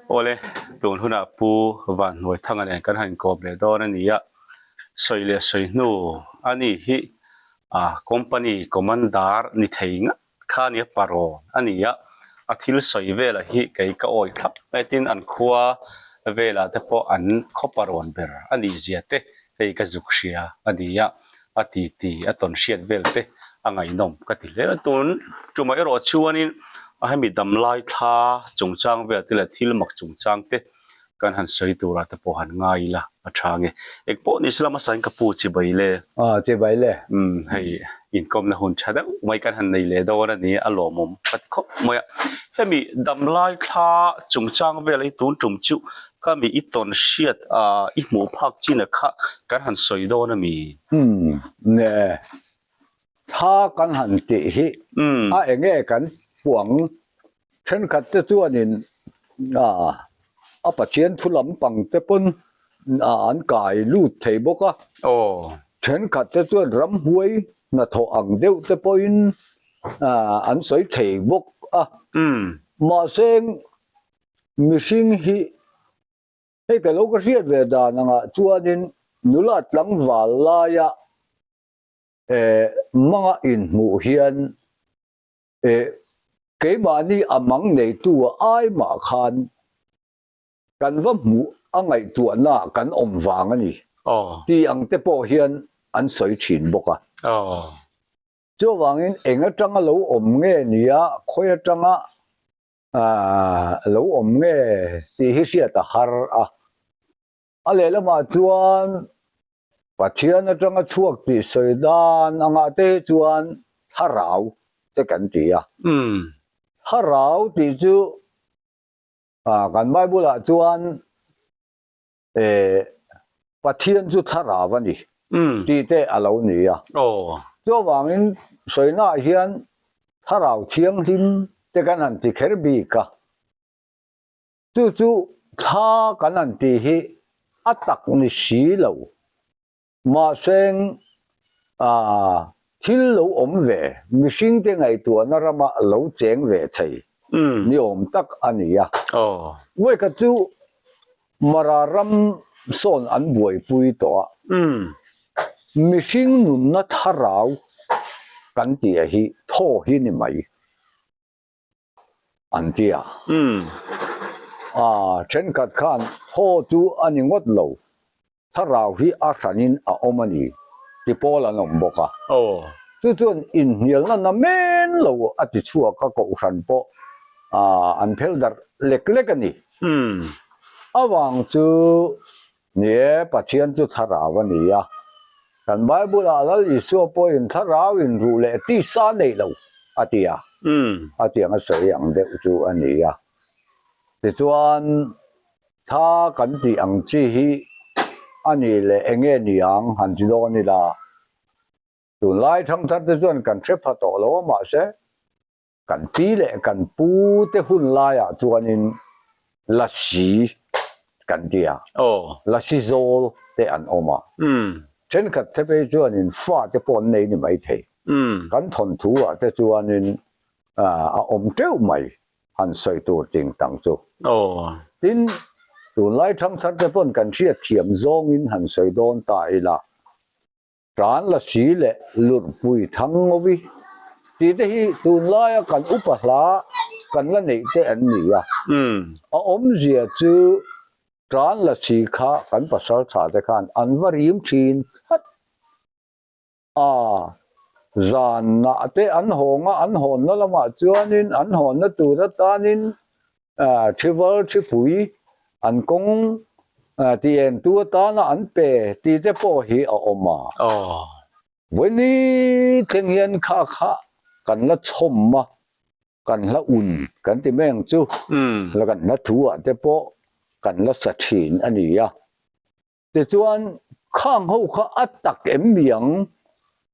Awle, tun hunah Pu Vanhnuaithanga nen kan han inkawp leh dawn a ni a, sawi leh sawi hnu a ni hi company commander ni thei ngat kha a nia parawn a ni a, a thil sawi velah hi kei ka awi thlap mai tin an khua velah te pawh an khaw parawn ber a nih zia te hei ka zuk hria a ni a, a ti ti a tawn hriat vel te a ngaihnawm ka ti hle a, tun tumah erawh chuanin a hemi damlai thla chungchang vel te leh thil mak chungchang te kan han sawi turah te pawh han ngai ila a tha nge. Eng pawh ni sela hmasa in ka pu chibai le. Aw chibai le. Umm hei inkawmna hun tha deuh mai kan han nei leh dawn a ni a lawmawm ka ti khawp mai a. Hemi damlai thla chungchang vel hi tun tum chu ka mi i tawn hriat a i hmuh phak chin a kha kan han sawi dawn a mi? Umm ne thla kan han tih hi a enge kan puang Thenkhat te chuanin a Pathian thu lampang te pawn an kai lut thei bawk a. Thenkhat te chuan ramhuai hnathawh ang deuh te pawhin an sawi thei bawk a. Mahse mihring hi hei ka lo ka hriat ve dan angah chuanin nula tlangval laia manga inhmuh hian Eh, keimahni a mang neitu a ai mah khan kan va hmuh a ngaihtuahna kan awm vang a ni tih ang te pawh hian an sawi thin bawk a. Chuvangin eng atanga lo awm nge nia, khawi atanga lo awm nge tih hi hriat a har a. A lehlamah chuan Pathian atanga chhuak tih sawi dan angah te hi chuan thlarau te kan ti a. Thlarau tih chu kan Bible ah chuan Pathian chu thlarau a ni tih te a lo ni a. Chuvangin sawinaah hian thlarau thianghlim te kan han ti kher bik a. Chu chu thla kan han tih hi a tak ni si lo. Mahse thil lo awm ve, mihringte ngaihtuahna rama lo cheng ve thei ni awm tak a ni a. Vawikhat chu Mara ram sawn an buaipui tawh a, mihring nunna thlarau kan tih hi thaw hi ni mai. An ti a. A thenkhat khan thaw chu a ni ngawt lo, thlarau hi a hranin a awm a ni ti pawl an awm bawk a. Chu chuan inhnialna na men lo a ti chhuak a, kohhran pawh an phel darh lek lek a ni. Avang chu Ni e, Pathian chu thlarau a ni a. Kan Bible-ah Lal Isua pawhin thlarau in ruh leh tisa neih lo a ti a. A tiang a sawi ang deuh chu a ni a. Tichuan, tha kan tih ang chi hi a nih leh eng nge ni ang han ti dawn ila. Tunlai thangthar te chuan kan hre pha tawh lo a mahse, Kan pi leh kan pu te hun laiah chuanin lasi kan ti a, lasi zawl te an awm a. Thenkhat te phei chuanin fa te pawh an nei ni maithei. Kan thawnthu ah te chuanin a awm teuh mai han sawi tur ting tang chu. Tin, tunlai thangthar te pawn kan hriatthiam zawngin han sawi dawn ta ila. Tan la si leh lurhpui thang ngawi tih te hi tunlaia kan upa hla kan la neih te an ni a. A awmzia chu tan la si kha kan pasal tha te khan an va rim thin tlat a, zanah te an hawng a, an hawnna lamah chuanin an hawnna tur atanin Thival thipui an kawng tih en tu atana an pe tih te pawh hi a awm a. Vawiini thleng hian kha kha kan la chhawm a, kan hla un kan ti mai ang chu, la kan hla thu ah te pawh kan la sa thin a ni a. Tichuan khang ho kha a tak em mi ang,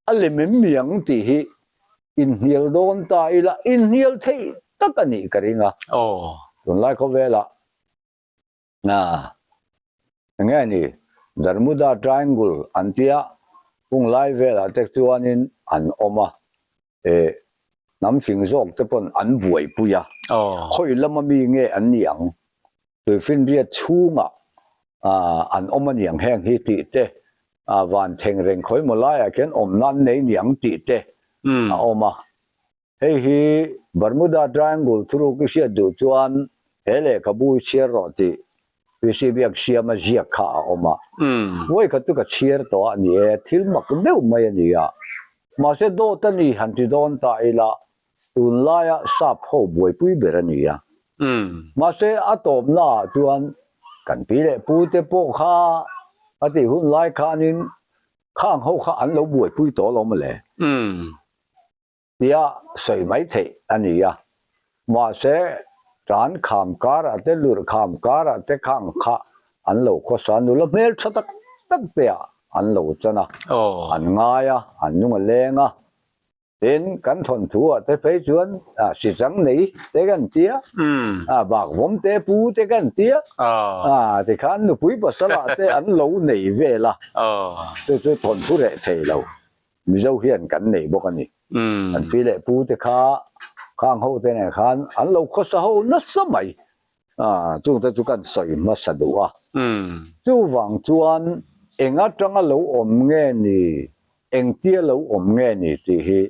a lem em mi ang tih hi inhnial dawn ta ila, inhnial theih tak a nih ka ring a. Tunlai khawvelah enge a ni, Bermuda Triangle an tia hunglai velah te chuanin an awm a, hnam fing zawk te pawn an buaipui a, khawi lama mi nge an ni ang? Tuifinriat chhungah an awm a niang heng hi tih te, van thleng reng khawi maw laiah khian awmna an nei niang tih te a awm a. Hei hi Bermuda Triangle thuruk i hriat duh chuan he lehkhabu hi chhiar rawh tih PC Biaksiama ziak kha a awm a. Vawikhat chu ka chhiar tawh a ni e, thil mak deuh mai a ni a. Mahse dawt a ni han ti dawn ta ila Tunlaia sap ho buaipui ber a ni a. Mahse a tawpnaah chuan kan pi leh pu te pawh kha a tih hun lai khanin khang ho kha an lo buaipui tawh lo mawle tia sawi mai theih a ni a. Mahse tan kham karah te lurh kham karah te khang kha an lo khawsa nula hmel tha tak tak te ah an lo chan a, an ngai a, an nung a leng a. Tin, kan thawnthu ah te phei chuan sichang nei te kan tia, bak vawm te pu te kan tia, tikhan nupui pasal ah te an lo nei vel a, chu chu thawnthu reh thei lo Mizo hian kan nei bawk a ni. Kan pi leh pu te kha khang ho te nen khan an lo khawsa ho nasa mai, chungte chu kan sawi hmasa duh a. Chuvang chuan eng atanga lo awm nge ni Engtia lo awm nge ni tih hi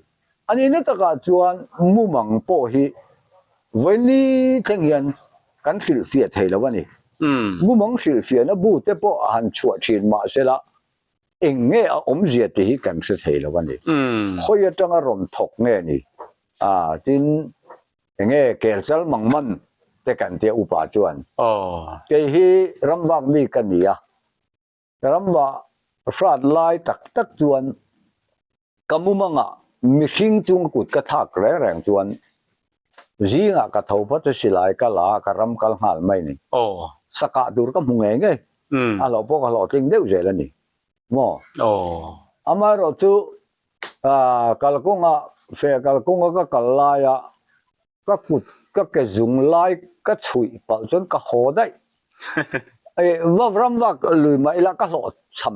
a nihna takah chuan mumang pawh hi vawiin thleng hian kan hrilhfiah thei lo a ni. Mumang hrilhfiahna bu te pawh a han chhuah thin mahsela eng nge a awmzia tih hi kan hre thei lo a ni. Khawi atanga rawn thawk nge ni? Tin, eng nge kelchal mangman te kan tia upa chuan kei hi ramvak mi ka ni a. Ramah hrat lai tak tak chuan ka mumangah mihring chung kut ka thak reng reng chuan zingah ka tho phawt a silai ka la a ka ram kal nghal mai ni. Sakah tur ka hmu ngei ngei a hlawh pawh ka hlawhtling deuh zel a ni maw. Amaherawh chu kalkawnga feh kalkawnga ka kal laia Ka kut ka ke zung lai ka chhuih palh chuan ka haw daih. Ei va ram vak lui mah ila ka hlawh cham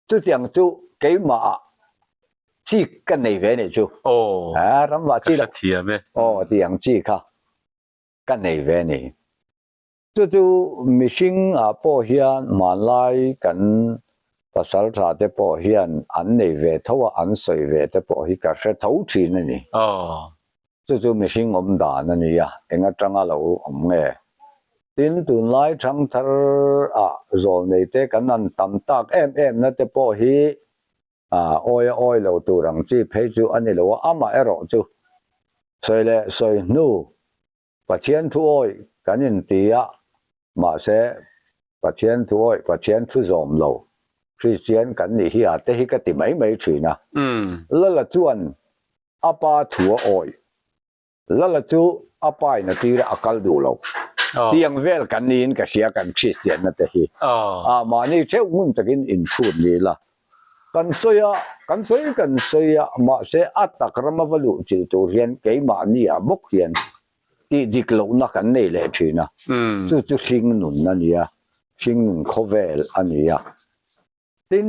chutiang chu keimah ah chik ka nei ve nih chu. Aw A ram vah chi ka hrethiam e. Aw tiang chi kha ka nei ve ni. Chu chu mihring ah pawh hian hmanlai kan pasal tha te pawh hian an nei ve tho a, an sawi ve te pawh hi ka hre tho thin a ni. Chu chu mihring awm dan a nia, eng atanga lo awm nge? Tin, tunlai thangthar ah zawlnei te kan han tam tak em em na te pawh hi awi a awi lo tur ang chi phei chu a ni lo a, amah erawh chu sawi leh sawi hnu Pathian thu awih kan inti a, mahse Pathian thu awih, Pathian thu zawm lo Kristian kan nih hi a te hi ka ti mai mai thin a. Lala chuan a pa thu a awih. Lala chu a pa in a tir a, a kal duh lo. Tiang vel kan niin ka hria kan Kristianna te hi. A mahni theuh ngun takin inchhut ni ila. Kan sawi a, kan sawi kan sawi a, mahse a tak rama va luh chilh tur hian keimahni ah bawk hian tih dik lohna kan nei leh thin a, chu chu hringnun a ni a, hringnun khawvel a ni a. Tin,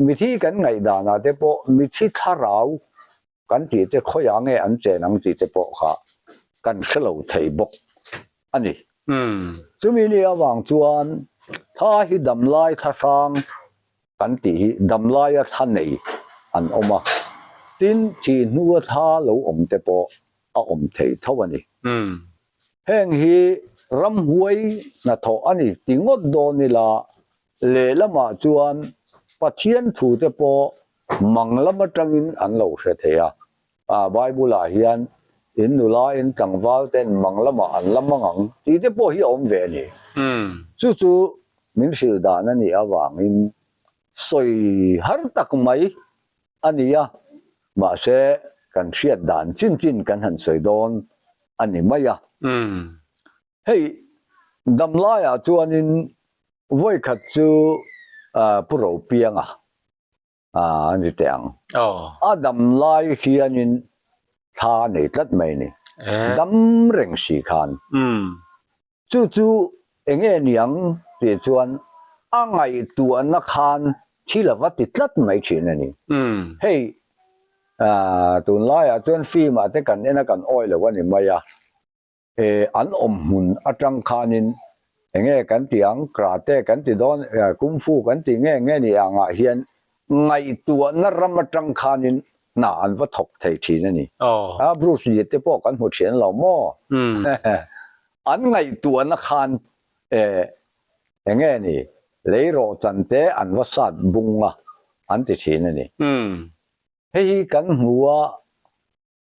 mithi kan ngaihdanah te pawh mithi thlarau kan tih te khawiah nge an chen ang tih te pawh kha kan hre lo thei bawk a ni. Chumi ni avang chuan tha hi damlai thla hrang kan tih hi damlaia thla nei an awm a, tin thih hnua thla lo awm te pawh a awm thei tho a ni. Heng hi ramhuai hnathawh a ni ti ngawt dawn ila lehlamah chuan Pathian thu te pawh mang lam atangin an lo hre thei a. Bible ah hian in nula in tlangval ten mang lamah an la mang ang tih te pawh hi a awm ve a ni. Chu chu min hrilh dan a nih avangin sawi har tak mai a ni a, mahse kan hriat dan chin chin kan han sawi dawn a ni mai a. Hei damlaiah chuanin vawikhat chu Pu Ropianga a ni teh ang. A dam lai hianin thla a nei tlat mai a ni. Dam reng si khan. Chu chu eng nge niang tih chuan a ngaihtuahna khan thil a va ti tlat mai thin a ni. Hei tunlaiah chuan film ah te kan en a kan awi lo a ni mai a. An awm hmun atang khanin. Enge kan ti ang, Karate kan ti dawn, Kung Fu kan ti nge nge ni angah hian ngaihtuahna ram atang khanin hna an va thawk thei thin a ni. A Bruce Lee te pawh kan hmu thin lo maw? An ngaihtuahna khan enge ni leirawh chan te an va sat bung a an ti thin a ni. Hei hi kan hmu a.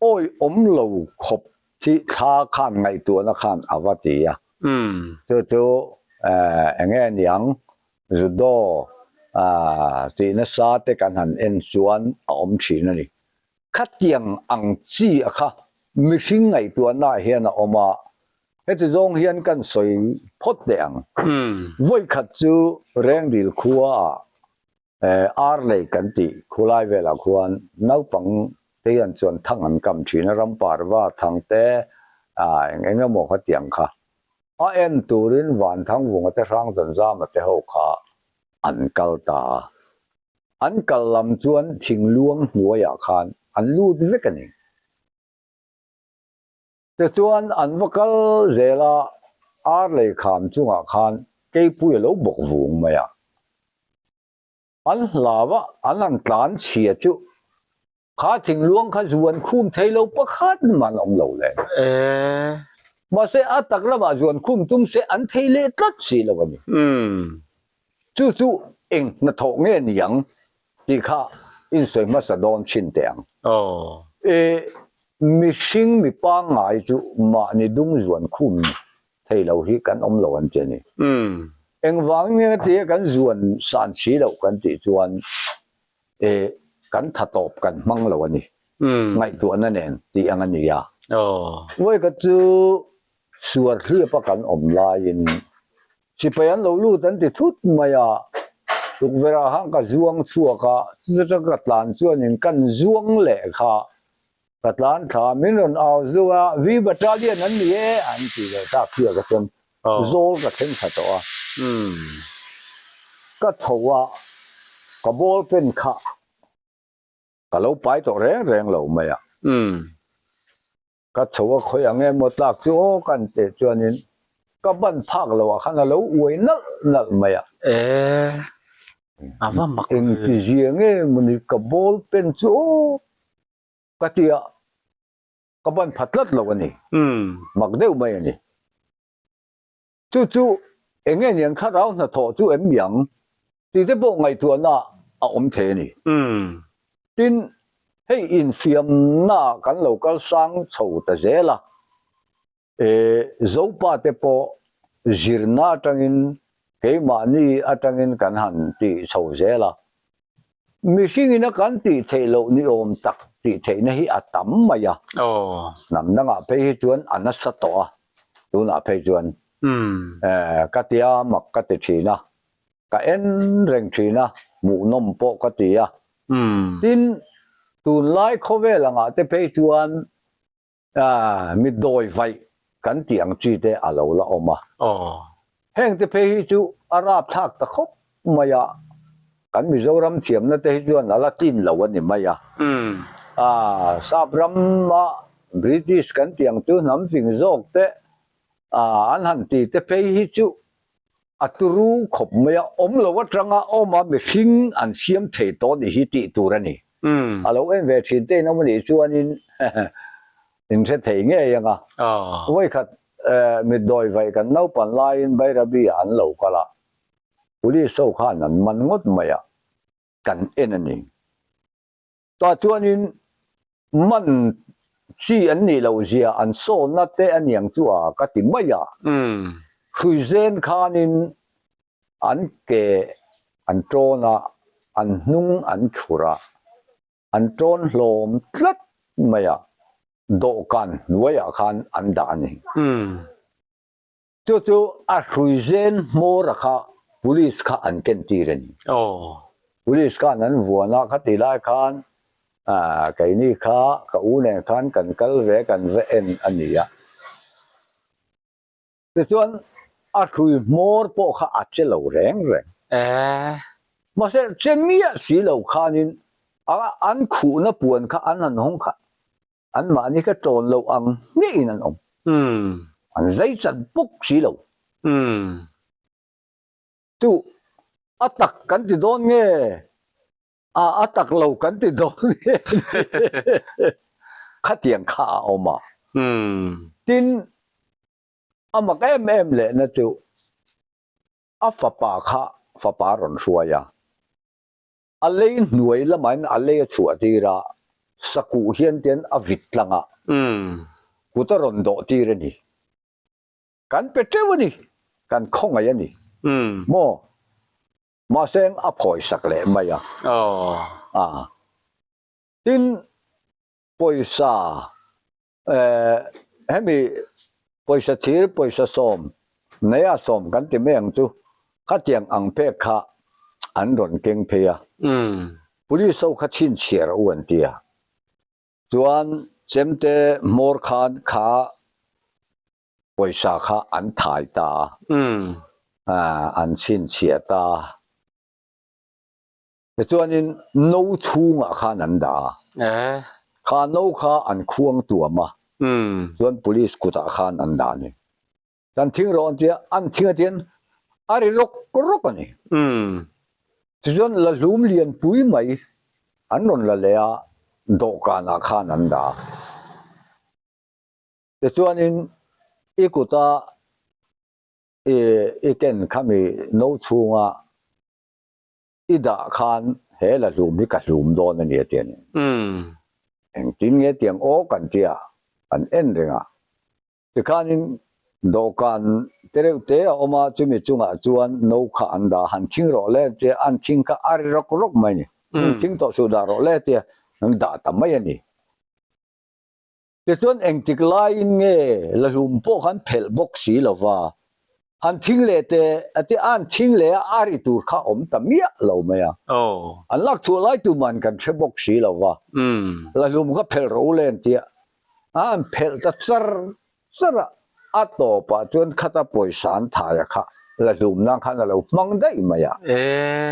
Awi awm lo khawp chi thla khan ngaihtuahna khan a va ti a. Chu chu eng nge niang judo tih nasa te kan han en chuan a awm thin a ni. Khatiang ang chi a kha mihring ngaihtuahna ah hian a awm a, heti zawng hian kan sawi phawt teh ang. Vawikhat chu Rengdil khua ah Ar lei kan tih khulai velah khuan naupang te hian chuan thang an kam thin a, ramparva thang te eng eng emaw kha tiang kha a en turin Vanthangvunga te Hrangzanzama te ho kha an kal ta a. An kal lam chuan thingluang hnuaiah khan an lut vek a ni. Tichuan an va kal zel a, ar lei kham chungah khan keipui a lo bawk vung mai a. An hlau a, an han tlan chhia chu kha thingluang kha zuan khum thei lo pakhat mah an awm lo le. Mahse a tak lamah zuan khum tum se an thei leh tlat si lo a ni. Chu chu eng hnathawh nge niang tih kha insawi hmasa dawn chhin teh ang. E, mihring mi pangngai chu mahni dung zuan khum thei lo hi kan awm lo an ti a ni. Engvang nge tia kan zuan san si loh kan tih chuan e, kan tha tawp kan hmang lo a ni. Ngaihtuahna nen tih ang a ni a. Vawikhat chu suar hliapa kan awm laiin Sipai an lo lut an ti thut mai a, tukverh ah khan ka zuang chhuak a, chuta ka tlan chuanin kan zuang leh kha ka tlan thla a, min rawn au zuk a, V Battalion an ni e an ti leh ta phiah ka chuan zawl ka thleng thla tawh a, ka tho a, ka ball pen kha ka lo pai tawh reng reng lo mai a. Ka chho a khawi ang emaw tlak chu aw kan teh chuanin ka ban phak lo ah khan a lo uai nalh nalh mai a. E, a va mak ve. Engti zia nge mawni ka ball pen chu aw ka ti a, ka ban pha tlat lo a ni. Mak deuh mai a ni. Chu chu eng nge niang thlarau hnathawh chu em mi ang tih te pawh ngaihtuahna a awm thei a ni. Tin, hei infiamna kan lo kal sang chho ta zel a, e Zopa te pawh zirna atangin keimahni atangin kan han tih chho zel a, Mihringin a kan tih theih loh ni awm tak tih theihna hi a tam mai a, hnam dangah phei hi chuan a nasa tawh a, tunah phei chuan ka tia mak ka ti thin a, ka en reng thin a, hmuhnawm pawh ka ti a. Tin, tunlai khawvel angah te phei chuan Mi dawi vaih kan tih ang chi te a lo la awm a. Heng te phei hi chu a rapthlak ta khawp mai a, kan Mizoram thiamna te hi chuan a la tlin lo a ni mai a. Sap rama British kan tih ang chu hnam fing zawk te an han ti te phei hi chu A turu khawp mai a, awm lo atanga awm a mihring an siam thei tawh nih hi tih tur a ni. A lo en ve thin te in awm anih chuanin in hre thei ngei ang a. Vawikhat mitdawi vaih kan naupan laiin Bairabi ah an lo kal a, Police ho khan an man ngawt mai a, kan en a ni. Tah chuanin man chi an nih loh zia an sawnna te a niang chu a ka ti mai a. Hruizen khanin an ke an tawn a, an hnung an thlur a, an tawn hlawm tlat mai a, dawhkan hnuaiah khan an dah a ni. Chu chu a hruizen hmawra kha police kha an ken tir a ni. Police khan an vuan a, khatih lai khan keini kha ka u nen khan kan kal ve kan va en a ni a. Tichuan a hrui hmawr pawh kha a che lo reng reng. Mahse che miah si lo khanin an khuhna puan kha an han hawng kha Anmahni kha ṭawn lo ang hmiahin an awm. An zai chan bawk si lo. Chu a tak kan ti dawn nge? A a tak lo kan ti dawn nge khatiang kha a awm a. Tin, a mak em em lehna chu a fapa kha fapa a rawn hruai a. A lei hnuai lamain a lei a chhuah tir a, sakuh hian tian a vit tlang a, kut a rawn dawh tir a ni. Kan pe teuh a ni, kan khawngaih a ni maw? Mahse a phawi sak leh mai a. A tin pawisa eh hemi pawisa thir pawisa sawm neia sawm kan ti mai ang chu khatiang ang pek kha an rawn keng phei a. Police ho kha chhinchhiar u an ti a. Chuan chemte hmawr khan kha pawisa kha an thai ta a, an chhinchhiah ta a. Tichuanin no chhungah khan an dah a, kha no kha an khuang tuam a, chuan police kutah khan an dah a ni. Kan thing rawh an ti a, an thing atian a ri rawk rawk a ni. Tichuan la hlum lian pui mai an rawn la leh a, dawhkanah khan an dah a. Tichuanin i kuta i ken khami no chhunga i dah khan he la hlum hi ka hlum dawn a ni a ti a ni. Engtin nge tiang aw kan tia kan en reng a. Tikhanin dawhkan te reuh te a awm a, chumi chungah chuan no kha an dah a, han thing rawh le tia an thing kha a ri rawk rawk mai a ni. Thing tawh suh dah rawh le tia an dah ta mai a ni. Tichuan engtik laiin nge la hlum pawh khan phelh bawk si lo va, han thing leh teh a ti a, an thing leh a, a ri tur kha awm ta miah lo mai a. An lak chhuah lai tuman kan hre bawk si lo va, la hlum kha phelh rawh u le an ti a, an phelh ta char char a, a tawpah chuan khata pawisa an thai a kha la hlum nan khan a lo hmang daih mai a,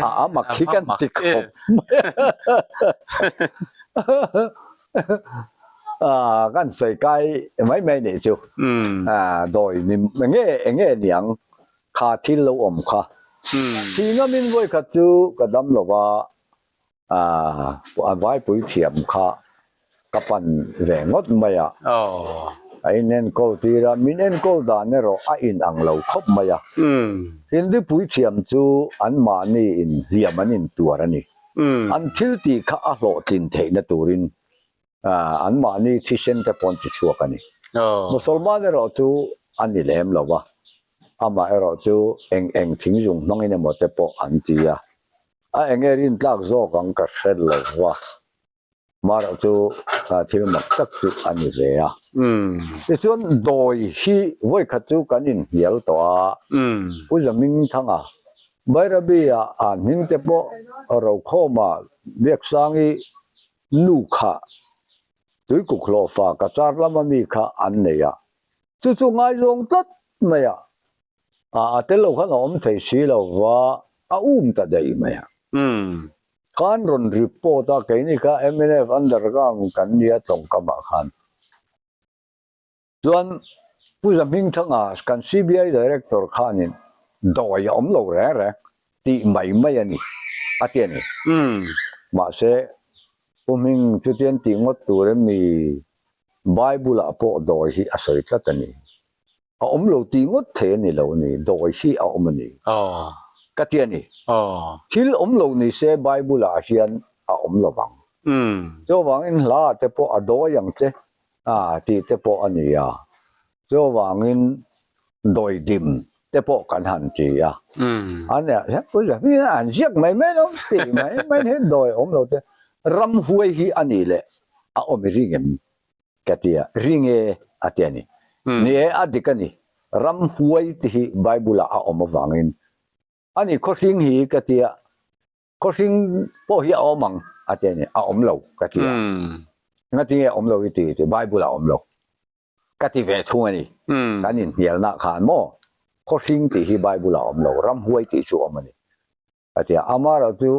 a a mak hi kan ti khawp mai a, kan sawi kai mai mai nih chu, dawi ni enge enge niang kha thil lo awm kha, thih ngamin vawikhat chu ka dam lo va. A vaipui thiam kha ka pan ve ngawt mai a, a inenkawl tir a, min enkawl dan erawh a inang lo khawp mai a. Hindi puithiam chu anmahni in hliam an intuar a ni. An thil tih kha a hlawhtlin theihna turin anmahni thisen te pawh an ti chhuak a ni. Musalman erawh chu a ni lem lo va, amah erawh chu eng eng thingzung hmangin emaw te pawh an ti a. A enge rintlak zawk ang ka hre lo va, marawh chu thil mak tak chu a ni ve a. Tichuan dawi hi vawikhat chu kan inhnial tawh a, Pu Zamingthanga, Bairabi-a an hming te pawh Rokhawma Biaksangi nu kha Tuikuk hlawhfa Cachar lama mi kha an nei a, chu chu ngaizawng tlat mai a. A tel lo khan a awm thei si lo va, a um ta daih mai a. Khan rawn report a, keini kha mnf underground kan nia tawngkamah khan. Chuan Pu Zahmingthanga kan CBI Director khanin dawi a awm lo reng reng tih mai mai a ni, a ti a ni. Mahse, Pu Hming chutian tih ngawt tur em mi Bible-ah pawh dawi hi a sawi tlat a ni. A awm lo tih ngawt thei a ni lo a ni, dawi hi a awm a ni. Ka ti a ni. Thil awm lo ni se Bible-ah hian a awm lo vang. Chuvangin hla te pawh a dawi ang che tih te pawh a ni a. Chuvangin dawidim te pawh kan han ti a. An ziak mai mai lo tih mai mai hi dawi awm lo te. Ramhuai hi a nih leh a awm i ring em? Ka ti a, ring e a ti a ni. Ni e, a dik a ni. Ramhuai te hi Bible-ah a awm avangin a ni. Khawhring hi ka ti a, khawhring pawh hi a awm ang a ti a ni. A awm lo ka ti a. Ngatinge a awm lo i ti ti Bible-ah a awm lo ka ti ve thung a ni. Kan inhnialnaah khan maw khawhring tih hi Bible-ah a awm lo, ramhuai tih chu a awm a ni ka ti a. Amaherawhchu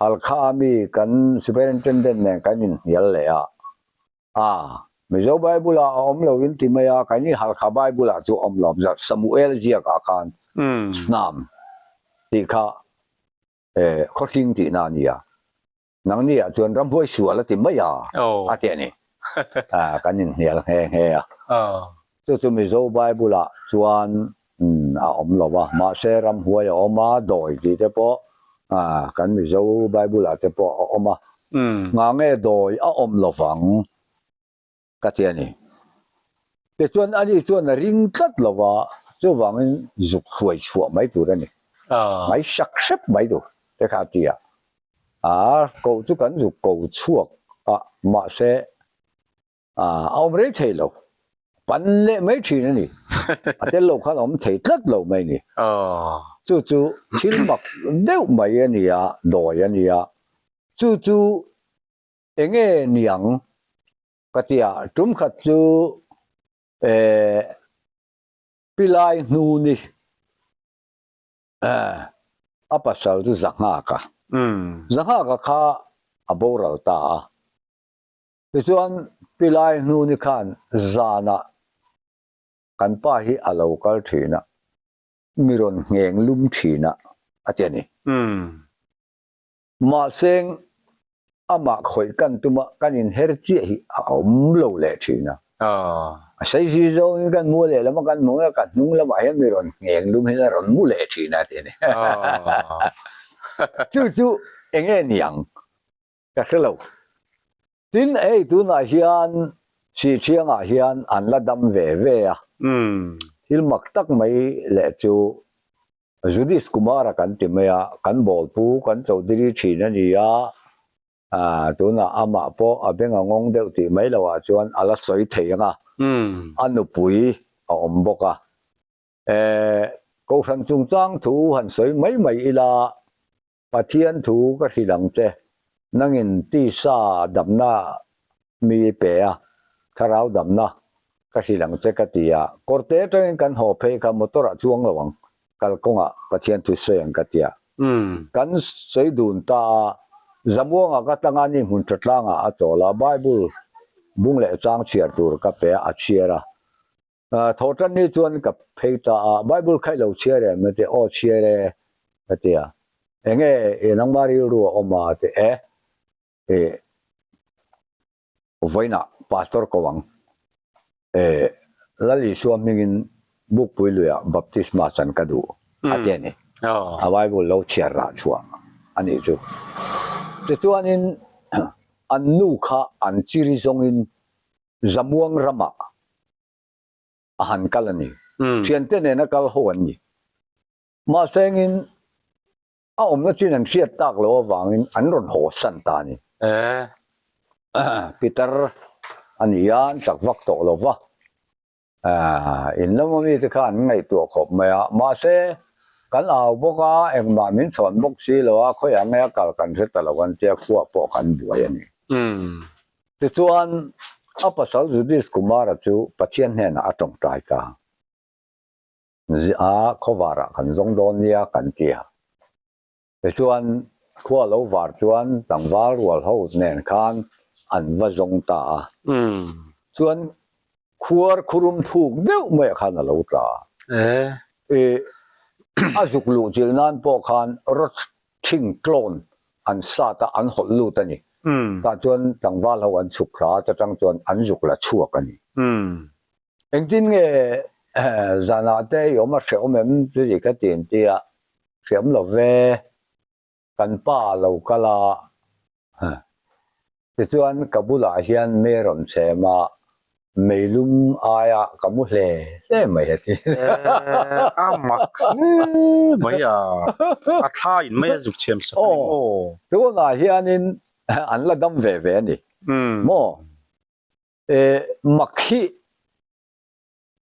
Halkha a mi kan Superintendent nen kan inhnial leh a, a. Mizo Bible ah a awm lo in ti mai a, keini Halkha Bible ah chu a awm lo, Samuel ziak ah khan Snam tih kha khawhring tihna a ni a. Nangni ah chuan ramhuai sual a ti mai a, a ti a ni. Kan inhnial nghe nghe a. Chu chu Mizo Bible ah chuan a awm lo a, mahse ramhuai a awm a, dawi tih te pawh kan Mizo Bible ah te pawh a awm a. Ngah nge dawi a awm lo vang? Ka ti a ni. Tichuan ani chuan a ring tlat lo va, chuvangin zuk hruai chhuah mai tur a ni. Mai sak hrep mai tur te kha a ti a. A koh chu kan zuk ko chhuak a, mahse a awm rei thei lo. Pan leh mai thin a ni. A tel lo khan a awm thei tlat lo mai a ni. Chu chu thil mak deuh mai a ni a, dawi a ni a. Chu chu Enge niang ka ti a, tum khat chu eh Pilai hnu ni eh a pasal chu Zanghaka, Zanghaka kha a boral ta a, tichuan Pilai hnu ni khan zanah kan pa hi a lo kal thin a, mi rawn ngheng lum thin a a ti a ni. Mahse, amah khawih kan tuma kan inher chiah hi a awm lo leh thin a. A saisi zawngin kan mu leh lama kan hmu a, ka hnung lamah hian mi rawn ngheng lum hian a rawn mu leh thin a ti a ni. Chu chu eng nge niang ka hre lo. Tin, hei tunah hian Sihthiangah hian an la dam ve ve a. Thil mak tak mai leh chu Judis Kumara kan ti mai a, kan bawlpu kan Chaudhary thin a ni a, tunah amah pawh a beng a ngawng deuh tih mai loah chuan a la sawi thei ang a, a nupui a awm bawk a. Kohhran chungchang thu han sawi mai mai ila, Pathian thu ka hrilh ang che, nangin tisa damna mi i pe a, thlarau damna ka hrilh ang che ka ti a, kawrte atangin kan haw phei kha motor ah chuang lo ang, kalkawngah Pathian thu sawi ang ka ti a. Kan sawi dun ta a, Zamuanga ka tanga ni hmun tha tlangah a chawl a, Bible bung leh chang chhiar tur ka pe a, a chhiar a. Thawhtan ni chuan ka phei ta a, Bible kha i lo chhiar em? A ti a, Aw chhiar e, ka ti a. Enge i nangmah rilru a awm a? A ti a, E, i vawiinah Pastor ko ang, e, Lal Isua hmingin Bukpui luiah baptisma chan ka duh, a ti a ni. A Bible lo chhiar rah chhuah a nih chu. Tichuanin an nu kha an chiri zawngin Zamuang ramah a han kal a ni. Thiante nena kal ho an ni. Mahse engin a awmna chin an hriat tak loh avangin an rawn haw san ta a ni. Peter a ni a, an chak vak tawh lo va. In lama mite kha an ngaihtuah khawp mai a. Mahse kan au bawk a, engmah min chhawn bawk si lo a, khawiah nge a kal kan hre ta lo an tia khuah pawh kan buai a ni. Tichuan, a pasal Judis Kumara chu Pathian hnenah a tawngtai ta. A khawvarah kan zawng dawn nia kan ti a. Tichuan, khua lo var chuan tlangval rual ho nen khan an va zawng ta a. Chuan khuar khurum thuk deuh maiah khan a lo tla a. A zuk luh chilh nan pawh khan rawt thing tlawn an sat a, an hawlh lut a ni. Tah chuan tlangval ho an chhuk thla a, ta tang chuan an zuk la chhuak a ni. Engtin nge zanah te i awm a hrehawm em chuti ka ti an ti a, hrehawm lo ve, kan pa a lo kal a, tichuan ka bulah hian mei a rawn chhem a, meilum aia ka mu hle hle mai a ti. A mak hle mai a, a thla in mai a zuk chhem sak a ni maw? Tunah hianin an la dam ve ve a ni maw? Eh, mak hi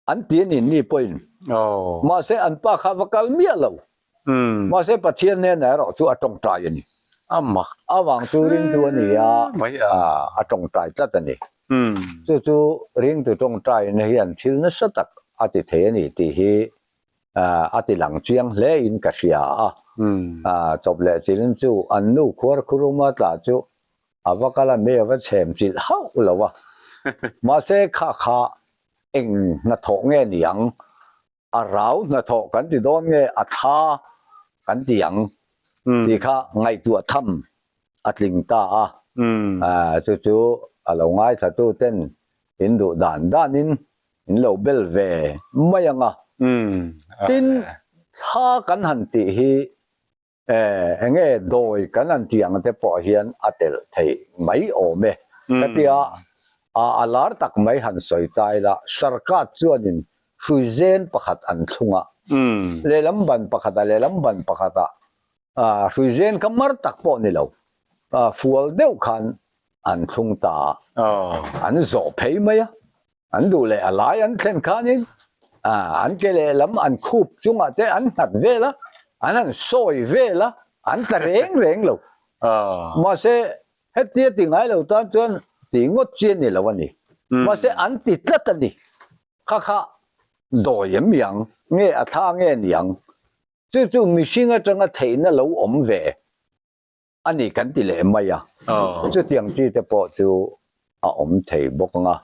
an ti a ni ni pawhin. Mahse an pa kha va kal miah lo. Mahse Pathian hnenah erawh chu a tawngtai a ni. Avang chu ringtu a ni a, a tawngtai tlat a ni. Chu chu ringtu tawngtaina hian thil nasa tak a ti thei a ni tih hi a ti lang chiang hle in ka hria a. Chawp leh chilin chu an nu khuar khuruma tla chu A va kal a, mei a va chhem chilh hauh lo a. Mahse kha kha eng hnathawh nge ni ang? A rau hnathawh kan ti dawn nge a tha kan ti ang tih kha ngaihtuah tham a tling ta a. Chu chu a lo ngaithlatu ten in duh dan danin in lo bel ve mai ang a. Tin, thla kan han tih hi enge dawi kan han tih ang te pawh hian a telh theih mai awm e. Ka tia a lar tak mai han sawi ta ila, sarkat chuanin hruizen pakhat an thlung a, lehlam ban pakhatah lehlam ban pakhatah hruizen kha mar tak pawh ni lo, fual deuh khan an thlung ta a, an zawh phei mai a. An duh leh a lai an thlen khanin an ke lehlam an khup chungah te an nghat vel a, an han sawi vel a, an tla reng reng lo. Mahse, hetia ti ngai lo tan chuan tih ngawt chi a ni lo a ni. Mahse, an ti tlat a ni. Kha kha dawi em niang nge a thla nge niang? Chu chu mihring atanga theihna lo awm ve. A ni kan ti leh mai a, chutiang chi te pawh chu a awm thei bawk ang a.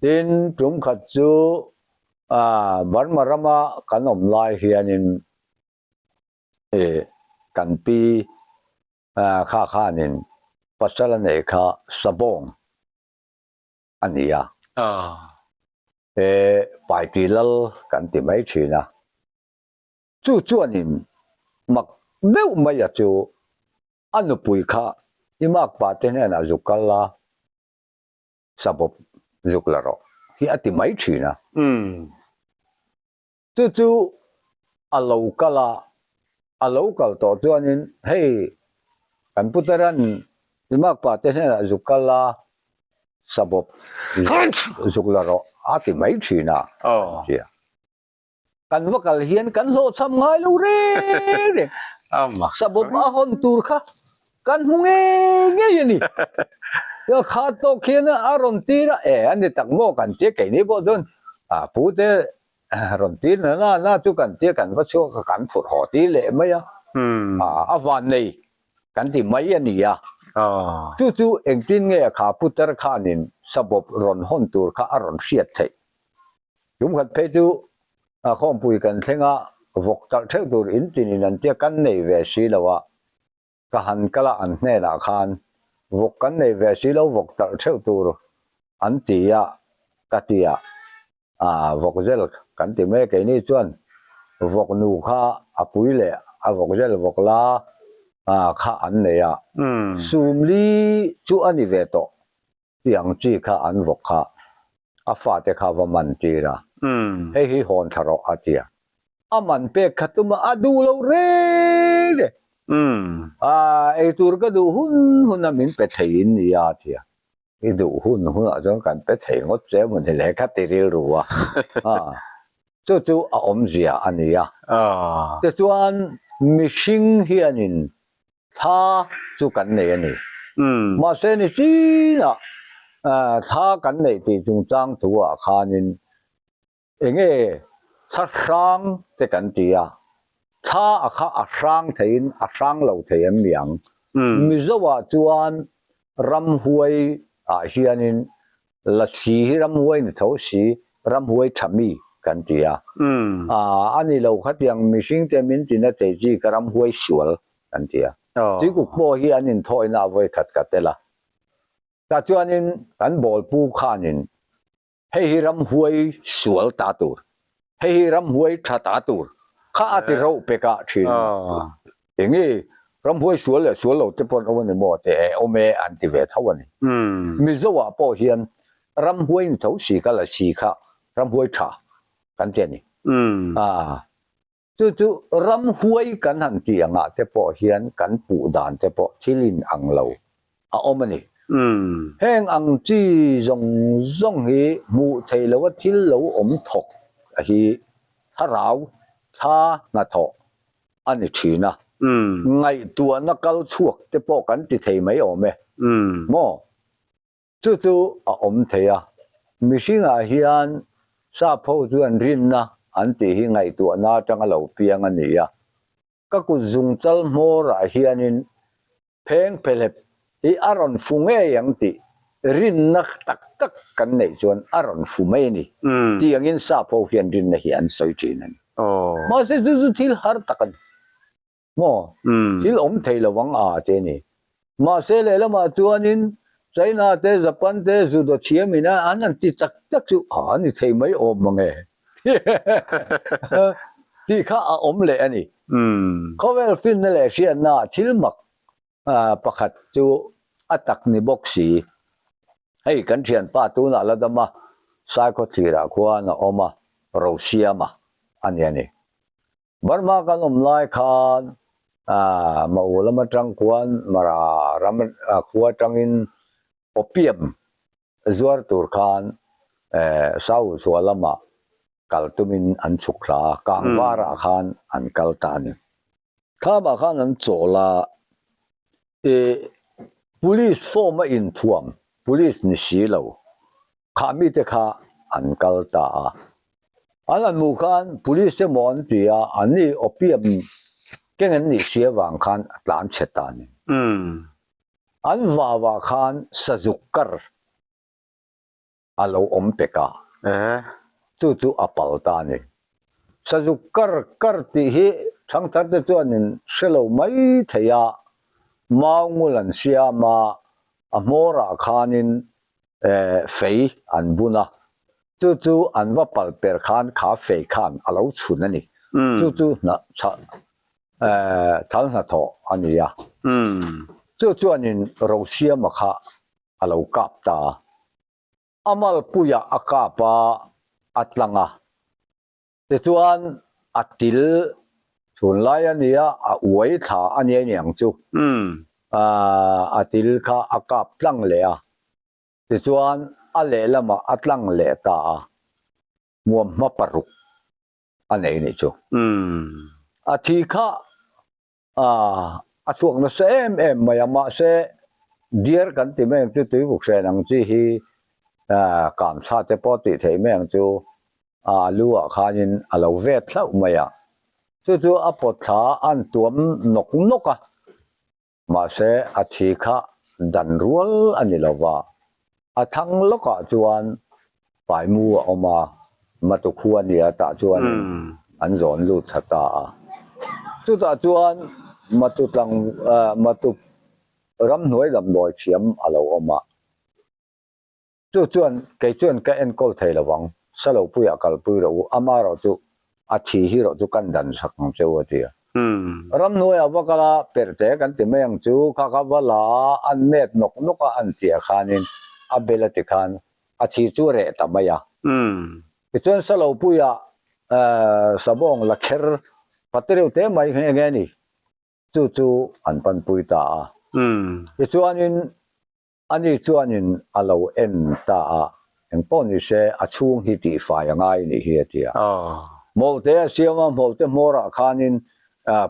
Tin, tum khat chu Burma rama kan awm lai hianin kan pi kha khanin pasal a neih kha Sabawng a ni a, Paiti Lal kan ti mai thin a. Chu chuanin mak deuh mai a chu a nupui kha i makpa te hnenah zuk kal la, sabawp zuk la rawh hi a ti mai thin a. Chu chu a lo kal a, a lo kal tawh chuanin hei kan putaran i makpa te hnenah zuk kal la, sabawp zuk la rawh a ti mai thin a, an ti a. Kan va kal hian kan hlawhchham ngai lo reng reng. Sabawp a hawn tur kha kan hmu ngei ngei a ni. Kha tawk hian a rawn tir a, e a ni tak maw kan tia keini pawh chuan a pu te rawn tir na na na chu kan tia kan va chhuak a kan phurh haw tir leh mai a, a van nei kan ti mai a ni a. Chu chu engtin nge kha putar khanin sabawp rawn hawn tur kha a rawn hriat theih. Tumkhat phei chu khawmpui kan thleng a, vawk talh theuh tur in tinin an tia kan nei ve si lo a, ka han kal a an hnenah khan vawk kan nei ve si lo vawk talh theuh tur an ti a ka ti a, vawk zel kan ti mai a keini chuan vawk nu kha a pui leh a vawk zel vawk la kha an nei a, sumli chu a ni ve tawh. Tiang chi kha an vawk kha a fate kha va man tir a, hei hi hawn thla rawh a ti a. A man pek kha tum a, a duh lo reng reng. Eitur ka duh hun hun a min pe thei in nia a ti a. I duh hun hunah chuan kan pe thei ngawt che emaw ni le kha ti rilru a. Chu chu a awmzia a ni a. Tichuan mihring hianin Thla chu kan nei a ni. Mahse ni chinah thla kan neih tih chungchang thu-ah khanin enge thla hrang te kan ti a, thla a kha a hrang theiin a hrang lo thei em mi ang? Mizo-ah chuan ramhuai ah hianin lasi hi ramhuai ni tho si, ramhuai tha mi kan ti a. A ni lo khatiang mihringte min tina thei chi ka ramhuai sual kan ti a. Tuikuk pawh hi an inthawina a vawi khat ka tel a. Tah chuanin kan bawlpu khanin hei hi ramhuai sual ta tur, hei hi ramhuai tha ta tur kha a ti rauh pek a thin. Enge ramhuai sual leh sual lo te pawh an awm a ni maw te e awm e an ti ve tho a ni. Mizo ah pawh hian ramhuai ni tho si kha la si kha ramhuai tha kan ti a ni. Chu chu ramhuai kan han tih angah te pawh hian kan puh dan te pawh thil in ang lo a awm a ni. Heng ang chi zawng zawng hi hmuh theih loha thil lo awm thawk hi thlarau thla hnathawh a ni thin a. Ngaihtuahna kal chhuak te pawh kan ti thei mai awm e maw? Chu chu a awm thei a, mihringah hian sap ho chuan rinna an tih hi ngaihtuahna atanga lo piang a ni a. Ka kut zungchal hmawrah hianin pheng phelep hi a rawn fu ngei ang tih. rinna tak tak kan neih chuan a rawn fu mai a ni tih angin sap ho hian rinna hi an sawi thin a ni. Mahse chu chu thil har tak a ni. Maw? Thil awm thei lo ang a ti a ni. Mahse lehlamah chuanin China te Japan te judo thiamin a an han ti tak tak chu a ni thei mai awm mang e tih kha a awm leh a ni. Khawvel finna leh hriatna thil mak pakhat chu a tak ni bawk si. Hei kan thianpa tunah la dam a, Saikhawthlirah khuan a awm a, Rosiama a ni a ni. Burma kan awm lai khan Mau lam atang khuan Mara ram khua atangin opium zuar tur khan Sauchhuah lamah kal tumin an chhuk thla a, Kangvarah khan an kal ta a ni. Khamah khan an chawl a, ih Police form a inthuam, Police ni si lo, kha mite kha an kal ta a. An han hmuh khan Police emaw an ti a, anni opium keng an nih si avang khan a tlan chhe ta a ni. An vauah khan sazuk kar a lo awm pek a, chu chu a pal ta a ni. Sazuk kar kar tih hi thangthar te chuan in hre lo mai thei a, mau ngul an siam a, a hmawrah khanin fei an bun a, chu chu an va pal per khan kha fei khan a lo chhun a ni. Chu chu hna chhah thal hnathawh a ni a, chu chuanin Rosiama kha a lo kap ta a, a malpuiah a kap a, a tlang a, tichuan a til chhun lai a ni a, a uai thla a nia niang chu, a til kha a kap tlang leh a, tichuan a lehlamah a tlang leh ta a, hmuamhma paruk a nei nih chu. A thi kha a chhuak nasa em em mai a, mahse diar kan ti mai ang chu tuivuk hren ang chi hi kamchha te pawh tih theih mai ang chu a lu ah khanin a lo vet hlauh mai a, chu chu a pawt thla a an tuam nawk nawk a. Mahse, a thi kha dan rual a ni lo va, a thang lawkah chuan paimu a awm a, matu khua nia tah chuanin an zawn lut thla ta a. Chutah chuan matu tlang matu ramhnuai damdawi thiam a lo awm a. Chu chuan kei chuan ka enkawl thei lo ang, Salopuiah kalpui rawh u, ama erawh chu a thi hi erawh chu kan dan sak ang che u a ti a. Ramhnuaiah va kal a, perhte kan ti mai ang chu, kha kha va la a, an met nawk nawk a an tih ah khanin a bel a ti khan a thi chu a reh ta mai a. Tichuan Salopuiah sabawng la kher pate reuh te mai nghe nghe a ni, chu chu an panpui ta a. Tichuanin Ani chuanin a lo en ta a, engpawh ni se a chhung hi tihfai a ngai nih hi a ti a. Hmawlhte a siam a, hmawlhte hmawrah khanin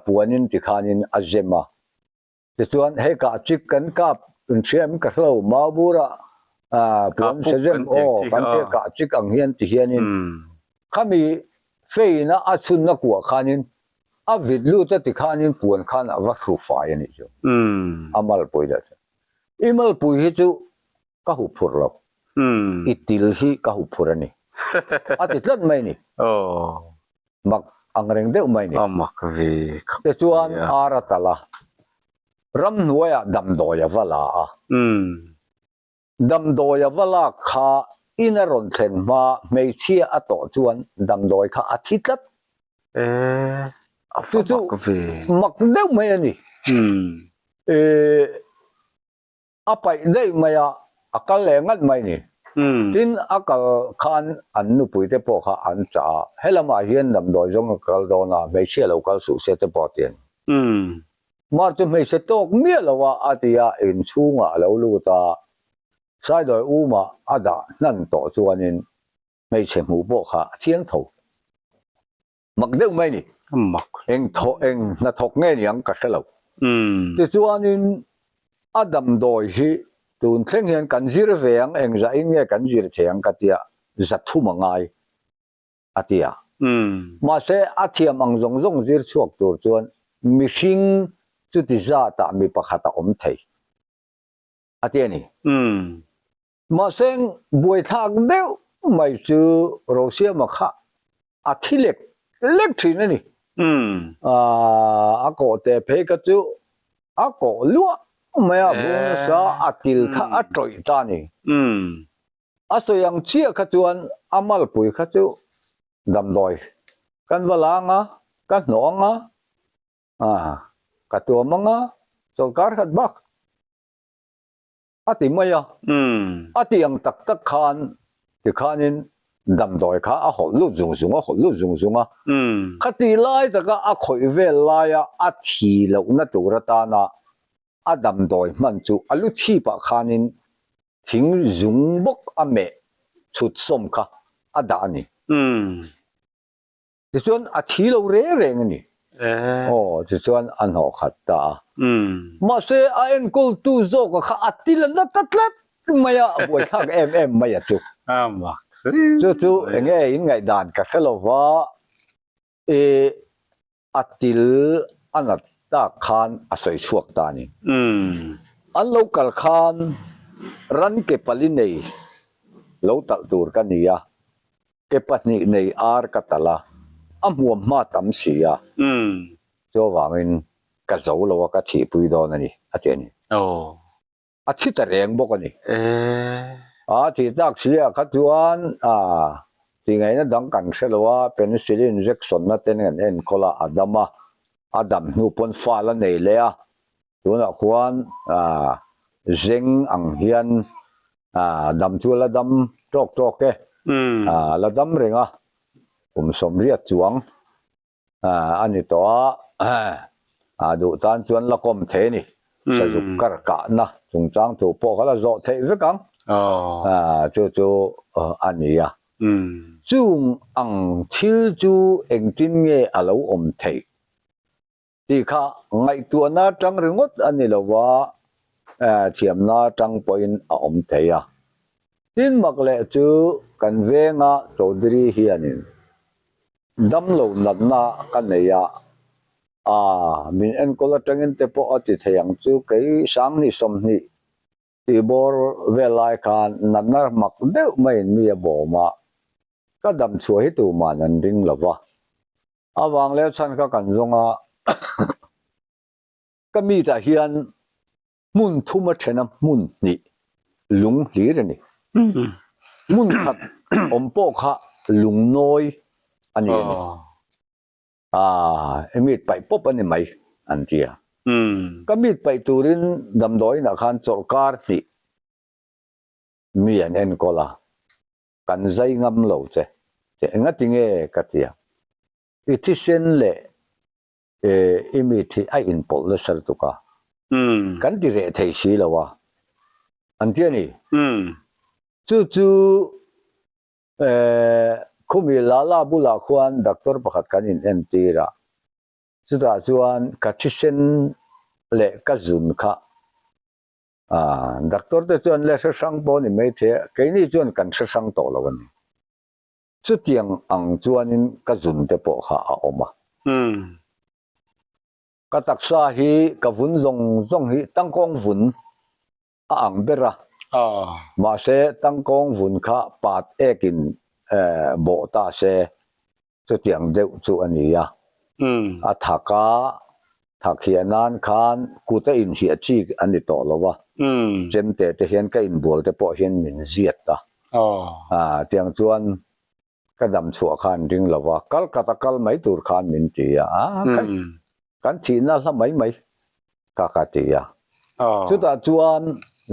puanin tikhanin a zem a. Tichuan hei kah chik kan kap inhria em ka hrelo, Maubura puan se zem aw kan tia kah chik ang hian ti hianin khami feina a chhunna kuah khanin a vit lut a tikhanin puan khan a va hru fai a nih chu. A malpui dah chuan. I malpui hi chu ka huh phur lo, i til hi ka huh phur a ni, a ti tlat mai ni. Mak ang reng deuh mai ni. Tichuan ar a talh a, ramhnuaiah damdawi a va la a. Damdawi a va lak kha in a rawn thlen hma hmeichhia a tawh chuan damdawi kha a thi tlat. Chu chu mak deuh mai a ni. A paih daih mai a, a kal leh ngat mai ni. Tin, a kal khan an nupui te pawh kha an chah a, helamah hian damdawi zawng a kal dawn a, hmeichhia lo kal suh se te pawh a ti a ni. Mar chu hmeichhe tawk miah lo a, a ti a, inchhungah a lo lut a, Saidawi umah a dah hnan tawh chuanin hmeichhe hmuh pawh kha a thiang tho. Mak deuh mai ni. Mak. Eng thawh eng hnathawk nge niang ka hre lo. Tichuanin a damdawi hi tun thleng hian kan zir ve ang, eng zahin nge kan zir thei ang ka tia, za thum a ngai a ti a. Mahse a thiam ang zawng zawng zir chhuak tur chuan mihring chuti zatah mi pakhat a awm thei a ti a ni. Mahse buaithlak deuh mai chu Rosiama kha a thi lek lek thin a ni. A kawh teh phei kha chu a kawh luah mai a, bung nasa a til kha a tawih ta a ni. A sawi ang chiah kha chuan a malpui kha chu damdawi kan va la ang a, ka hnawh ang a, ka tuam ang a, chawlhkar khat bak a ti mai a. A ti ang tak tak khan tikhanin damdawi kha a hawlh lut zung zung a, hawlh lut zung zung a. Khati lai taka a khawih vel laia a thi lohna tur atana a damdawi hman chu a lu chhipah khanin thing zung bawk a meh chhut sawm kha a dah a ni. Tichuan a thi lo reng reng a ni. Aw, tichuan a hnawh khat ta a. Mahse a enkawltu zawka kha a ti la nata tlat mai a, a buaithlak em em mai a chu. Chu chu enge in ngaihdan ka hre lo va, i A til a nat tak khan a sawi chhuak ta a ni. An lo kal khan ran ke pali nei lo talh tur ka ni a, ke pahnih nei ar ka talh a, a hmuam hma tam si a, chuvangin ka zo lo a ka thihpui dawn a ni, a ti a ni. A thi ta reng bawk a ni. A thih tak si ah kha chuan tingaihna dang kan hre lo a, penicillin injection na ten kan enkawl a, a dam a, a dam hnu pawn fal a nei leh a, tunah khuan zeng ang hian dam chu a la dam tawk tawk e, a la dam reng a, kum 80 chuang. a ni tawh a, a duh tan chuan la kawm thei a ni. Sazuk kar kahna chungchang thu pawh kha la zawh theih vek ang, chu chu a ni a. Chung ang thil chu engtin nge a lo awm theih tih kha ngaihtuahna atang ringawt a ni lo va, thiamna atang pawhin a awm thei a. Tin mak leh chu kan venga Chaudhary hianin Damlo natna ka nei a, aa, min enkawl atangin te pawh a ti thei ang chu, kei Sangni 20 tih bawr vel lai khan natna mak deuh maiin mi a bawm a, ka dam chhuah hi tuman an ring lo va, avang leh chhan kha kan zawng a, ka mitah hian Hmun thum a then a hmun hnih lung hlir a ni. Hmun khat awm pawh kha lung nawi a ni a ni. Aaa, i mit paih pawp a ni mai an ti a. Ka mit paih turin damdawiinah khan chawlhkar hnih mi an enkawl a, kan zai ngam lo che. Engati nge ka ti a, i thisen leh I mit hi a inpawlh nasa lutuk a, kan ti reh thei si lo a, an ti a ni. Chu chu khumi Lala bulah khuan doctor pakhat kan in entir a, chutah chuan ka thisen leh ka zun kha doctor te chuan le hre hrang pawh a ni maithei a, keini chuan kan hre hrang tawh lo a ni. Chutiang ang chuanin ka zun te pawh kha a awm a. Ka taksa hi ka vun zawng zawng hi tangkawng vun a ang ber a. Mahse tangkawng vun kha pat ekin bawh ta se chutiang deuh chu a ni a. A thak a, thak hiah nan khan kut a inhiah chi a ni tawh lo a. Chemte te hian ka inbual te pawh hian min ziat a. Tiang chuan ka dam chhuah khan ring lo va, kal khat a kal mai tur khan min ti a, kan thihna hla mai mai ka ka ti a. Chutah chuan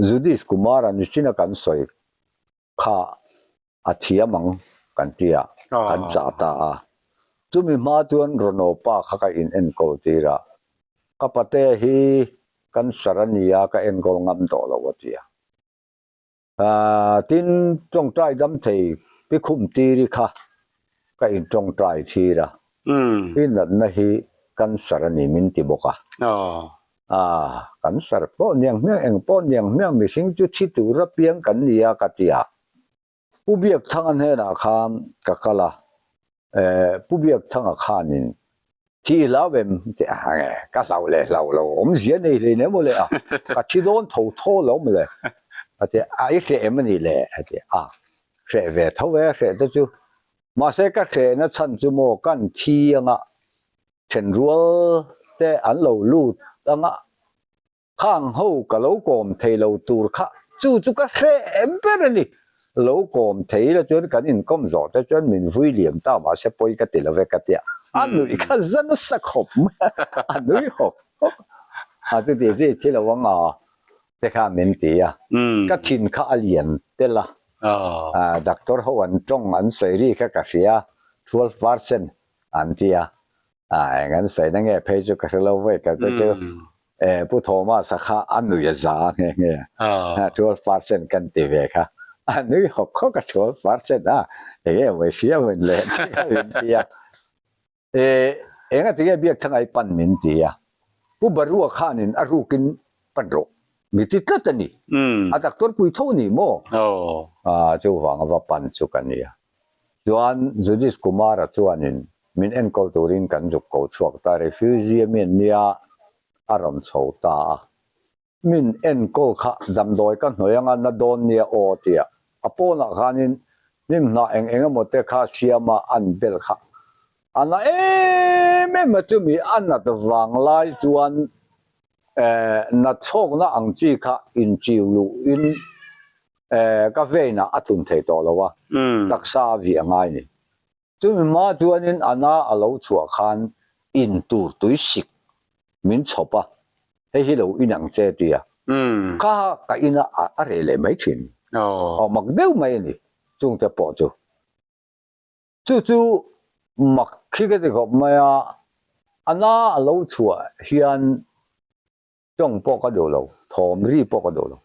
Judis Kumara nichina kan sawi kha a thiam ang kan ti a, kan chah ta a. Chumi hma chuan Ronawpa kha ka in enkawl tir a, ka pate hi cancer a nia ka enkawl ngam tawh lo a ti a. Tin, tawngtai dam thei pi khum tiri kha ka in tawngtai thir a, i natna hi cancer a ni min ti bawk a. Cancer pawh niang hmiang eng pawh niang hmiang mihring chu thi tur apiang kan ni a ka ti a. Pu Biakthanga hnenah khan ka kal a, Pu Biakthanga khanin thi i hlau em? Ti a, ka hlau leh hlau lo, awmzia nei hlei nem mawle a, ka thi dawn tho tho lo mawle. A ti a, i hreh em a nih le? A ti a, hreh ve tho e, hreh te chu. Mahse ka hrehna chhan chu maw kan thi anga thenrual te an lo lut anga Khang ho ka lo kawm thei lo tur kha chu chu ka hreh ber a ni. Lo kawm thei la chuan kan inkawm zawh te chuan min vui liam ta mahse pawi ka ti lo ve ka tia. A nuih kha za nasa khawp mai a, a nui hawk hawk a chuti chi thi lo anga te kha min ti a. Ka thin kha a lian tel a, doctor ho an tawng an sawi ri kha ka hria 12% an ti a. A eng an sawi na nge phei chu ka hre lo ve ka te chu e Pu Thomas a kha a nui a za a nghe nghe a 12% kan ti ve kha a nui hawk hawk a 12% a eng nge maw i hria maw le ti kha min ti a e eng a ti nge biak thangai pan min ti a Pu Barua khanin a rukin pan rawh mi ti tlat a ni a doctor pui tho a ni maw a chuvang a va pan chu ka nia. Chuan Judith Kumara chuanin min enkawl turin kan zuk ko chhuak ta, refugee mi an nia a rawn chho ta a. Min enkawl kha damdawi ka hnawi anga na dawn nia aw tia a pawnah khanin hnim hnah eng eng emaw te kha siama an bel kha a na em em a, chumi a nat vang lai chuan nat chhawkna ang chi kha inchiu luhin ka vein ah a tlun thei tawh lo a, taksa a vih a ngai ni. Chumi hma chuanin a na a lo chhuah khan in tur tui sik min chhawp a, hei hi lo in ang che tia kha ka in a a reh leh mai thin. Aw mak deuh mai a ni chungte pawh chu. Chu chu mak khi ka ti khawp mai a, a na a lo chhuah hian Tawng pawh ka duh lo, thawm ri pawh ka duh lo.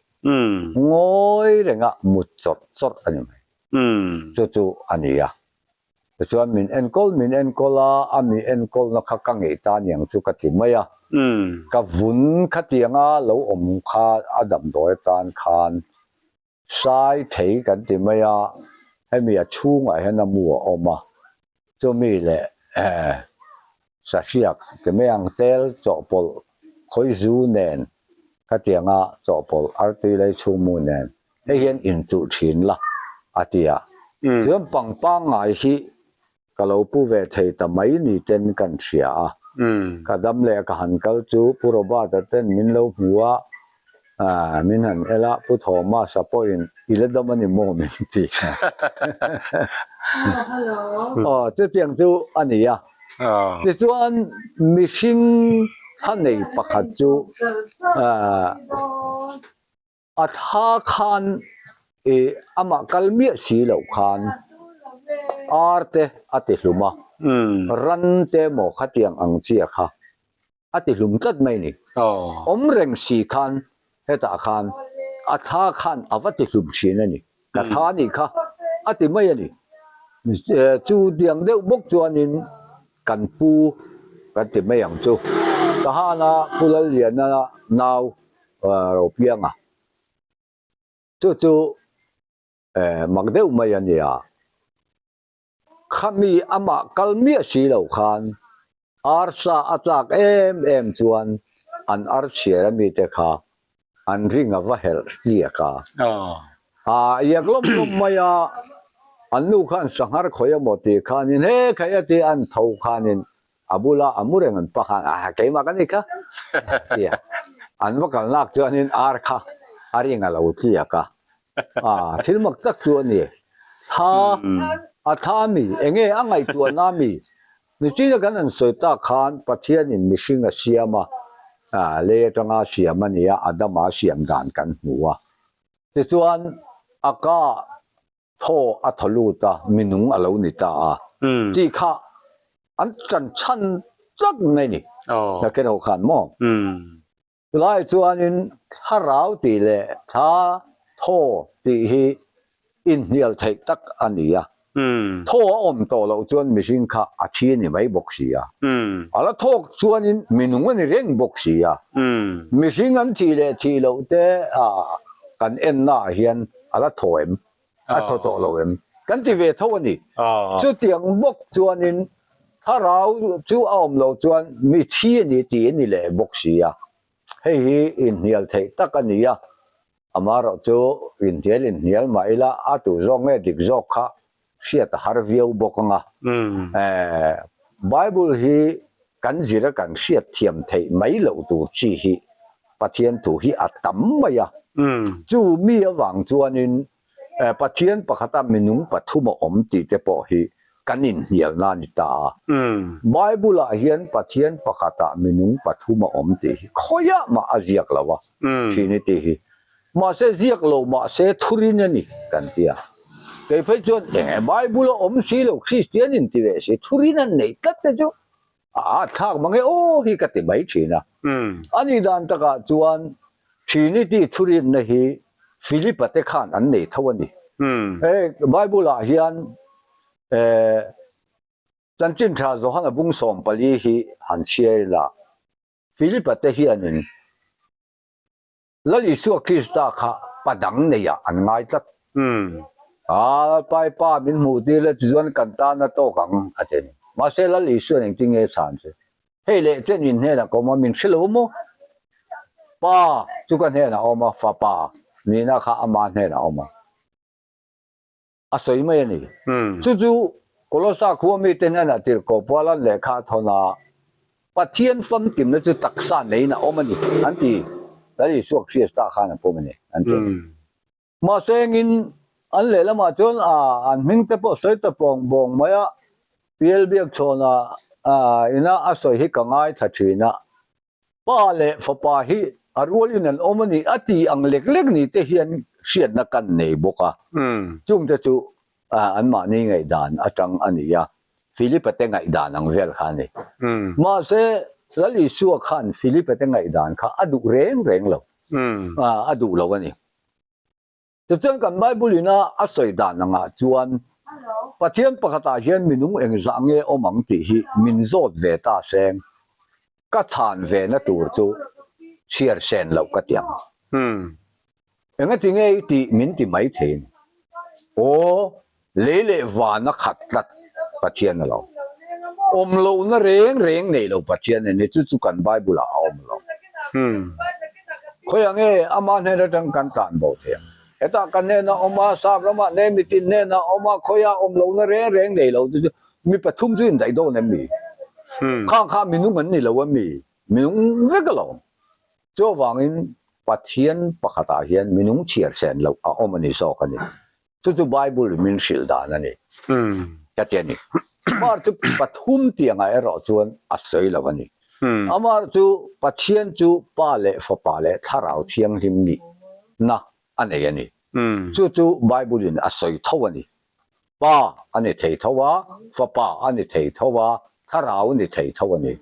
Ngawi renga mut chawrh chawrh a ni mai. Chu chu a ni a. Tichuan min enkawl min enkawl a, a mi enkawlna kha ka ngeih ta niang chu ka ti mai a. Ka vun khatianga lo awm kha a damdawi atan khan Sai thei kan ti mai a, hemi a chhungah hian a mu a awm a, chumi leh sahriak ti mai ang tel chawhpawlh khawi zu nen khatianga chawhpawlh artui lei chhung mu nen hei hian inchuh thin la a ti a, chuan pangpangngai hi Ka lo pu ve thei ta mai ni ten kan hria a. Ka dam leh ka han kal chu Pu Robert-a ten min lo hmu a, min han el a, Pu Thomas-a pawhin i la dam a ni maw min ti. Aw, chutiang chu a ni a. Tichuan mihring thla nei pakhat chu A tha khan i amah kal miah si loh khan ar te a ti hlum a, ran te maw khatiang ang chia kha a ti hlum tlat mai ni. Awm reng si khan hetah khan a tha khan a va ti hlum thin a ni, ka tha nih kha a ti mai a ni. Chu tiang deuh bawk chuanin kan pu kan ti mai ang chu. Tahana Pu Lalliana nau Ropianga chu chu mak deuh mai a nia. Khami amah kal miah si lo khan arsa a tlak em em chuan an archhiar a mite kha an ring a va helh hliak a. A iak lawm lawm mai a, an nu khan sanghar khawi emaw tih khanin he khaih a ti an tho khanin A bula a mu reng an pa khan a keimah ka ni kha tia an va kal nak chuanin ar kha a ring a lo tliak a, a thil mak tak chu a ni. Tha a tha mi enge a ngaihtuahna mi nichina kan han sawi tak khan Pathianin mihring a siam a, lei atanga siam a ni a, Adama siam dan kan hmu a, tichuan a ka Thaw a thaw lut a, minung a lo ni ta a tih kha an ṭan chhan tlat mai ni. Nakin ho khan maw? Chulaiah chuanin thlarau tih leh thla thaw tih hi inhnial theih tak a ni a. Thaw a awm tawh loh chuan mihring kha a thi a ni mai bawk si a. A la thawk chuanin minung a ni reng bawk si a. Mihring an thih leh thih loh te kan ennaah hian a la thaw em? A thaw tawh lo em? Kan ti ve tho a ni. Chutiang bawk chuanin thlarau chu a awm loh chuan mi thi a ni tih a ni leh bawk si a. Hei hi inhnial theih tak a ni a. Amaherawh chu inhnial inhnial mah ila a tu zawk nge dik zawk kha hriat a har viau bawk ang a. Bible hi kan zira kan hriat thiam theih mai loh tur chi hi Pathian thu hi a tam mai a. Chu mi avang chuanin Pathian pakhata minung pathum a awm tih te pawh hi kan inhnialna a ni ta a. Bible-ah hian Pathian pakhatah minung pathum a awm tih hi khawiah mah a ziak lo a, Trinity hi. Mahse ziak lo mahse thurin a ni kan ti a. Kei phei chuan eng Bible a awm si lo Kristian in ti ve si thurin an neih tlat te chu a at thlak mang e aw hi ka ti mai thin a. A nih dan takah chuan Trinity thurinna hi Philip-a te khan an nei tho a ni. He Bible ah hian Chanchin Tha Johana bung 14 hi han chhiar ila Philip-a te hianin Lal Isua Krista kha pa dang neiah an ngai tlat. A Pai pa min hmuh tir le tichuan kan tan a tawk ang a ti a ni. Mahse Lal Isua'n engtin nge chhan che? Hei leh chen in hnenah ka awm a, min hre lo maw? Pa chu ka hnenah a awm a, fapa nihna kha ama hnenah a awm a. A sawi mai a ni. Chu chu Kolosa khua mite hnenah tirhkoh Paula'n lehkha a thawn a, Pathian famkimna chu taksa neiin a awm a ni, an ti. Lal Isua Krista khan a pawm a ni, an ti a ni. Mahse engin an lehlamah chuan an hming te pawh sawi ta pawng bawng mai a, Pial Biakchhawna ina a sawi hi ka ngaithla thin a, Pa leh Fapa hi a rualin an awm a ni a ti ang lek lek ni te hian hriatna kan nei bawk a. Chungte chu anmahni ngaihdan atang a ni a, Philipa te ngaihdan ang vel kha a ni. Mahse, Lal Isua khan Philipa te ngaihdan kha a duh reng reng lo, a duh lo a ni. Tichuan kan Bible ina a sawi dan angah chuan Pathian pakhatah hian minung engzah nge awm ang tih hi min zawt ve ta seng, ka chhan ve na tur chu chhiar sen loh ka ti ang. Engati nge i tih min ti mai thei a ni. Aw, Lei leh van a khat tlat Pathian a lo. Awm lohna reng reng nei lo Pathian a ni, chu chu kan Bible ah a awm lo. Khawiah nge ama hnen atang kan tlan bo thei ang? Hetah kan hnenah awm a, sap ramah hneh mitin hnenah awm a, khawiah awm lohna reng reng nei lo chu chu mi pathum chu indaih dawn em mi? Khang kha minung an ni lo em mi? Minung vek alawm. Chuvangin Pathian pakhatah hian minung chhiar sen loh a awm a ni zawk a ni. Chu chu Bible in min hrilh dan a ni. Ka ti a ni. Amar chu pathum tiangah erawh chuan a sawi lo a ni. Amar chu Pathian chu Pa leh Fapa leh Thlarau Thianghlim nihna a nei a ni. Chu chu Bible in a sawi tho a ni. Pa a ni thei tho a, Fapa a ni thei tho a, Thlarau a ni thei tho a ni.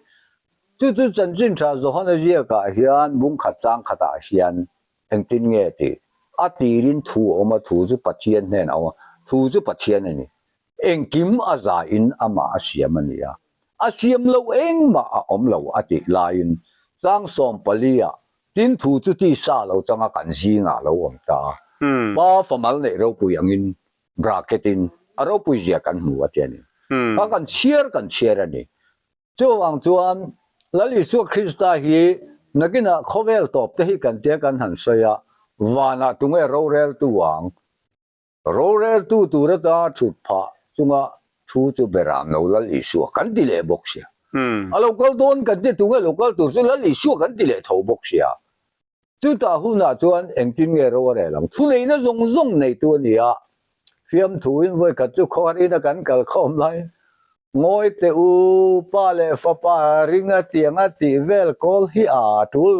Chu chu Chanchin Tha Johana ziakah hian bungkhat changkhatah hian Engtin nge tih? A tirin thu a awm a, thu chu Pathian hnenah a awm a, thu chu Pathian a ni. Engkim a zaiin amah a siam a ni a, a siam loh engmah a awm lo a tih laiin chang 14 ah tin thu chu tisa lo changa kan zingah a lo awm ta a, Pa famal neih ropui angin bracket in a ropui zia kan hmu a ti a ni. Kha kan chhiar kan chhiar a ni. Chuvang chuan Lal Isua Krista hi nakinah khawvel tawp te hi kan tia kan han sawi a, vanah tunge roreltu ang? Roreltu tur ata thut phah chunga thu chu beram lo Lal Isua kan ti leh bawk sia. A lo kal dawn kan ti tunge lo kal tur chu Lal Isua kan ti leh tho bawk sia. Chutah hunah chuan engtin nge ro a rel ang? Thuneihna zawng zawng neitu a ni a, fiamthuin vawikhat chu khawharin a kan kal khawm lai. Ngawi teh u, pa leh fapa ringa tianga tih vel kawl hi a tul.